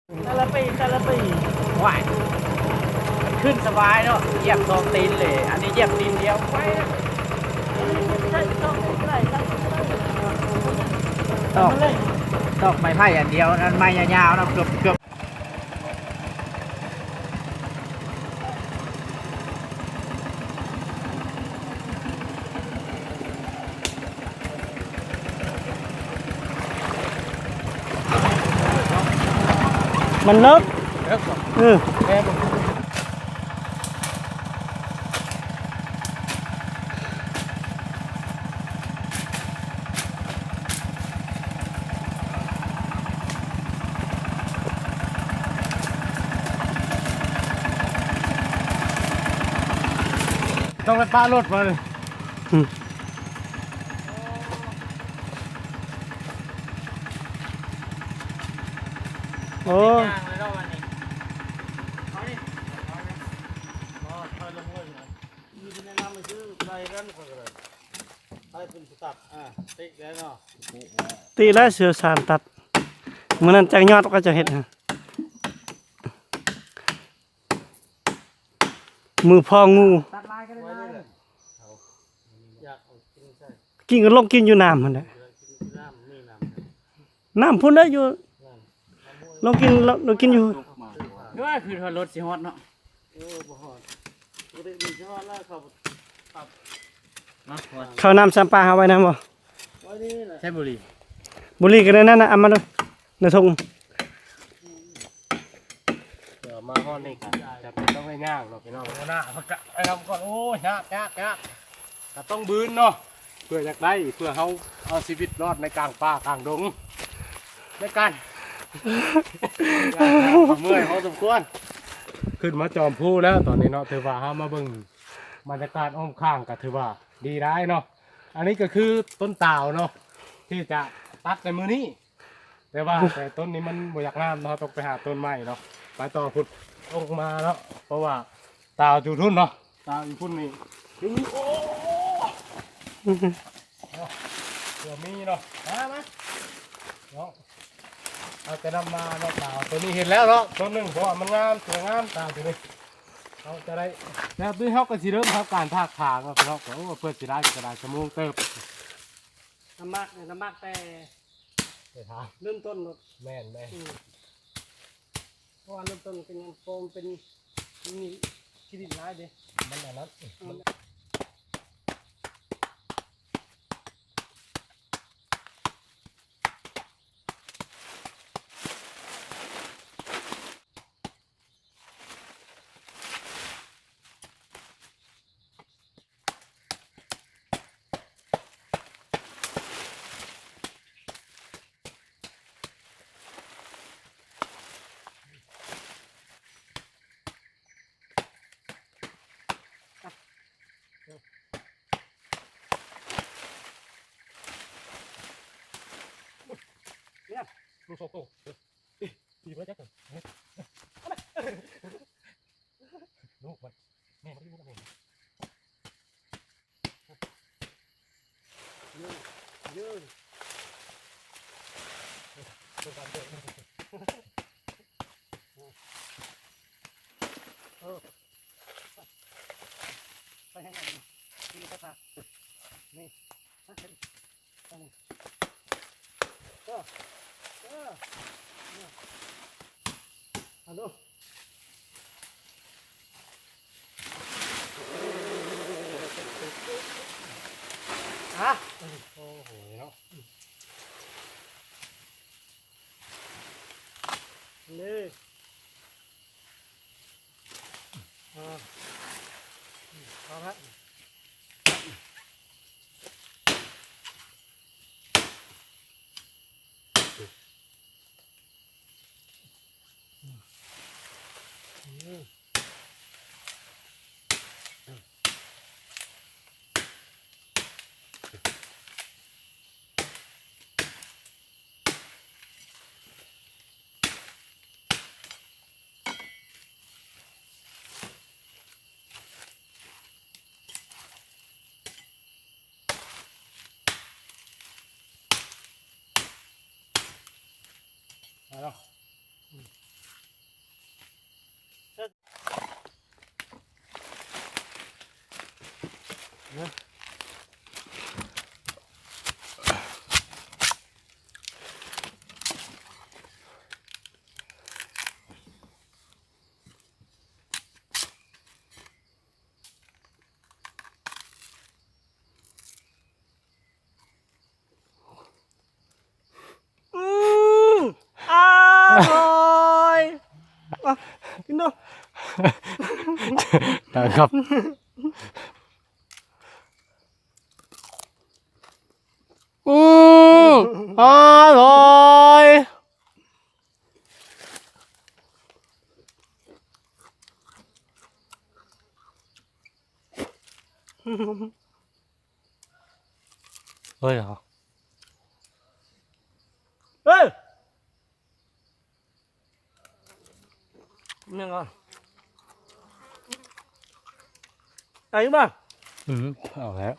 ແຕ່ລະປີ ແຕ່ລະປີ ວ້າຍ ມັນຂຶ້ນສະບາຍເນາະ ຢຽບສອງຕີນເລີຍ ອັນນີ້ຢຽບຕີນດຽວໄປ ຕອກ ຕອກໄມ້ໄຜ່ອັນດຽວ ອັນໄມ້ຍາວໆເນາະ ເກືອບ ເກືອບ ມັນເລິກ ເລິກບໍ່? ເອີ ແມ່ນບໍ່? ຕ້ອງໄດ້ປະລົດມາເລີຍ ອືມ ໂອ້ ຕິແລ້ວເສືອສານຕັດ ມື້ນັ້ນຈັກຍອດກໍຈະເຮັດ ມືພໍງູ ກິນກໍລົງກິນຢູ່ນ້ຳຫັ້ນແຫຼະ ນ້ຳພຸ້ນແຫຼະຢູ່ ລົງກິນ ລົງກິນຢູ່ ຄືວ່າ ຄືວ່າລົດຊິຮອດເນາະ ເອີ ບໍ່ຮອດ ປົກກະຕິມັນຊິຮອດແລ້ວ ເຂົ້າ ເຂົ້ານ້ຳຊຳປາເຮົາໄວ້ນຳບໍ່? ໃຊ້ບຸຫຼີ່ ບຸຫຼີ່ກໍໃນນັ້ນນະ ເອົາມາເດີ ໃນຖົງ ເພື່ອມາຮອດນີ້ກໍຈຳເປັນຕ້ອງໄດ້ຍ່າງເນາະພີ່ນ້ອງ ຫົວໜ້າເພິ່ນກໍໄປນຳກ່ອນ ໂອ້ຍ ຍາກ ຍາກ ຍາກ ກໍຕ້ອງບືນເນາະ ເພື່ອຢາກໄດ້ ເພື່ອເຮົາເອົາຊີວິດລອດໃນກາງປ່າກາງດົງ ໃນການ ເມື່ອຍພໍສົມຄວນ ຂຶ້ນມາຈອມພູແລ້ວຕອນນີ້ເນາະ ຖືວ່າເຮົາມາເບິ່ງບັນຍາກາດອ້ອມຂ້າງກໍຖືວ່າດີຫຼາຍເນາະ ອັນນີ້ກໍຄືຕົ້ນຕາວເນາະ ທີ່ຈະຕັດໃນມື້ນີ້ ແຕ່ວ່າ ແຕ່ຕົ້ນນີ້ມັນບໍ່ຢາກງາມເນາະ ເຮົາຕ້ອງໄປຫາຕົ້ນໃໝ່ເນາະ ໄປຕໍ່ພຸ້ນ ລົງມາເນາະ ເພາະວ່າຕາວຢູ່ພຸ້ນເນາະ ຕາວຢູ່ພຸ້ນນີ້ ໂອ້ ເນາະ ເພື່ອມີເນາະ ມາ ມາ ເນາະ ເຮົາຈະນຳມາເນາະ ຕາວໂຕນີ້ເຫັນແລ້ວເນາະ ໂຕໜຶ່ງ ເພາະວ່າມັນງາມ ສວຍງາມ ຕາວໂຕນີ້ ເຮົາຈະໄດ້ ແລ້ວໂຕນີ້ເຮົາກໍຊິເລີ່ມທຳການຖາກຖາງເນາະ ພີ່ນ້ອງ ໂອ້ ເພິ່ນຊິໄດ້ກໍໄດ້ຊົ່ວໂມງເຕີບ ນ້ຳໝາກ ນ້ຳໝາກແຕ່ ແຕ່ຖາງ ເລີ່ມຕົ້ນໂລດ ແມ່ນ ແມ່ນ ອືມ ເພາະວ່າເລີ່ມຕົ້ນເປັນຫຍັງ ເພາະມັນເປັນ ມີຂີ້ດິນຫຼາຍເດ້ ມັນອັນນັ້ນ ອືມ ມັນ ນີ້ ລູກສອງໂຕ ຕີມາແລ້ວຈັກ ເອີ ລູກມັນ ແມ່ມັນຢູ່ນຳແມ່ ເອີ ໄປທາງນັ້ນ ນີ້ ໄປທາງນີ້ ເອີ ເອີ ຮາໂລ ຮະ ໂອ້ໂຫ ເນາະ ນີ້ ອ່າ ເອົາລະ ມາເນາະ ອືມ ครับ อืม อร่อย เฮ้ยเหรอ เฮ้ย ยังไง ไอ้บ้า อืม เอาแล้ว